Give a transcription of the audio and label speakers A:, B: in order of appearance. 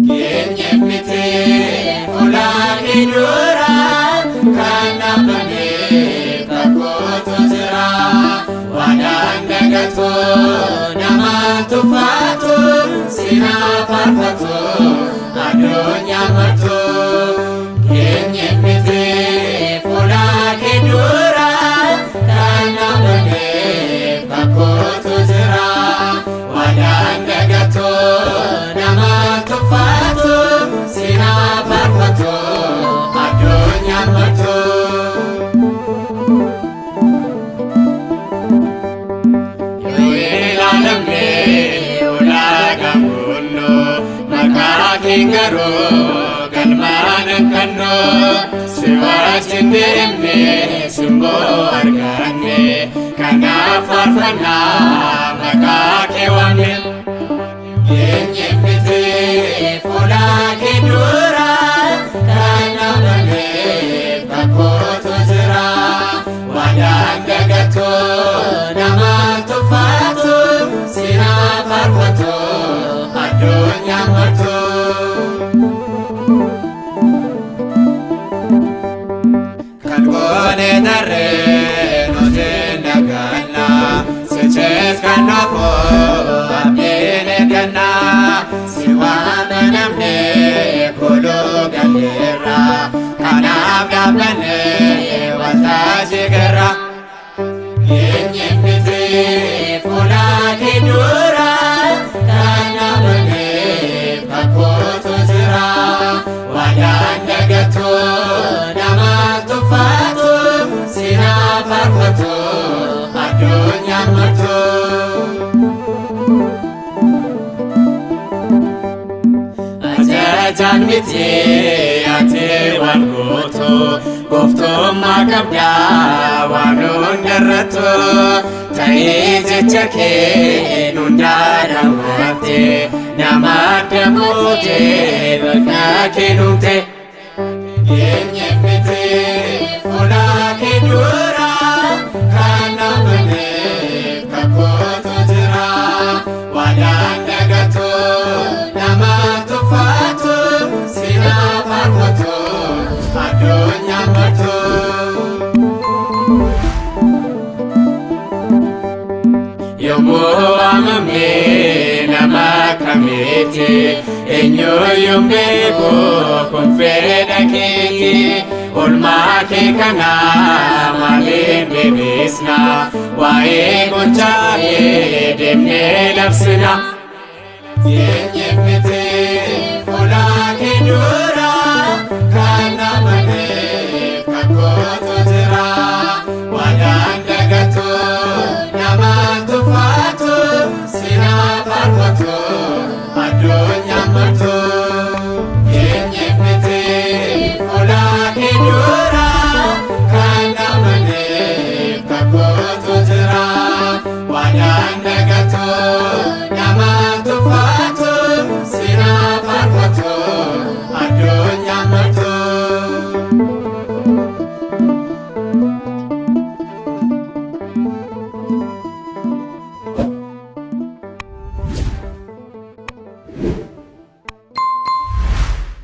A: Geenyeef miti fuula kee dura kan dhaabbanneef kakkuutu jira. Waadaan dagatu namaan tuffatu sinaa faarfatu addunyaan martu. Geenyeef miti fuula kee dura kan dhaabbanneef kakkuutu jira. Waadaan dagatu namaan tuffatu sinaa faarfatu addunyaan martu. Yoo ilaalamne ulaagaan guunnu maqaa kee garuu galmaan hanqannu si wajjin deemne simboo arganne kanaaf faarfannaa maqaa kee waamne. Geenyeef miti fuula kee dura kan dhaabbanneef kakkuutu jira. Waadaan dagatu namaan tuffatu sinaa faarfatu addunyaan martu. Kan goone tarree nuti daganna sichis kan dhufu abdiin eegganna si waamanamne kuluu galleerra kanaaf dhaabbanne waltajjii garra. Geenyeef miti fuula kee dura kan dhaabbanneef kakkuutu jira. Waadaan dagatu namaan tuffatu sinaa faarfatu addunyaan martu. Ajajaan miti ati waan gootu gooftummaa qabdaa waan hundarrattu ta'ee jecha kee hundaa raawwatte nama adda goote bakka kee dhumte. Geenyeef miti fuula kee dura kan dhaabbanneef kakkuutu jira. Waadaan dagatu namaan tuffatu sinaa faarfatu addunyaan martu. Yommuu waamamne nama akkamiiti eenyuyyuu hin beeku kun fedha keeti oolmaa kee kana maaliin deebisna waa'ee gochaa kee deemnee labsina. Geenyeef miti fuula kee dura kan dhaabbanneef kakkuutu jira. Waadaan dagatu namaan tuffatu sinaa faarfatu addunyaan martu. Geenyeef miti fuula kee dura kan dhaabbanneef kakkuutu jira. Waadaan dagatu namaan tuffatu sinaa faarfatu addunyaan martu.